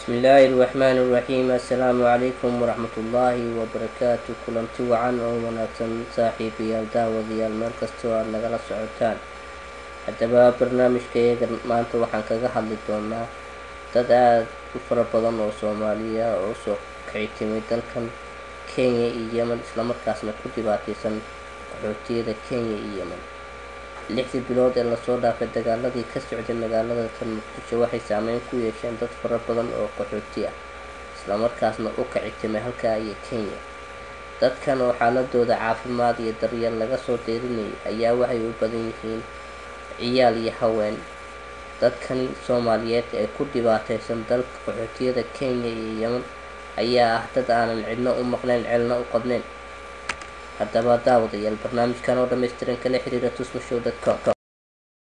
Bismillaahi raxmaani raxiim. Assalaamu calaykum waraxmatullaahi wabarakaatu. Kulanti wacan oo wanaagsan, saaxiibayaal, daawadayaal, meel kastoo aad nagala socotaan. Haddaba, barnaamijka iyaga maanta waxaan kaga hadli doonaa dad aada u fara badan oo Soomaaliya oo usoo kici timay dalkan Kenya iyo Yemen, islamarkaasna ku dhibaateysan qaxootiyada Kenya iyo Yemen. 6dii bilood ee lasoo dhaafay, dagaaladii ka socday magaalada tan Muqdisho waxay saameyn ku yeesheen dad fara badan oo qaxooti ah, islamarkaasna u kici timay halkaa iyo Kenya. Dadkan oo xaaladooda caafimaad iyo daryeel laga soo deyrinayay ayaa waxay u badan yihiin ciyaal iyo haween. Dadkan Soomaaliyeed ee ku dhibaateysan dalka qaxootiyada Kenya iyo Yemen ayaa ah dad aanan cidno u maqnayn, celna u qodnayn. Haddaba daawadayaal, barnaamijkan oo dhammaystiran kala xiriira tusmashow.com.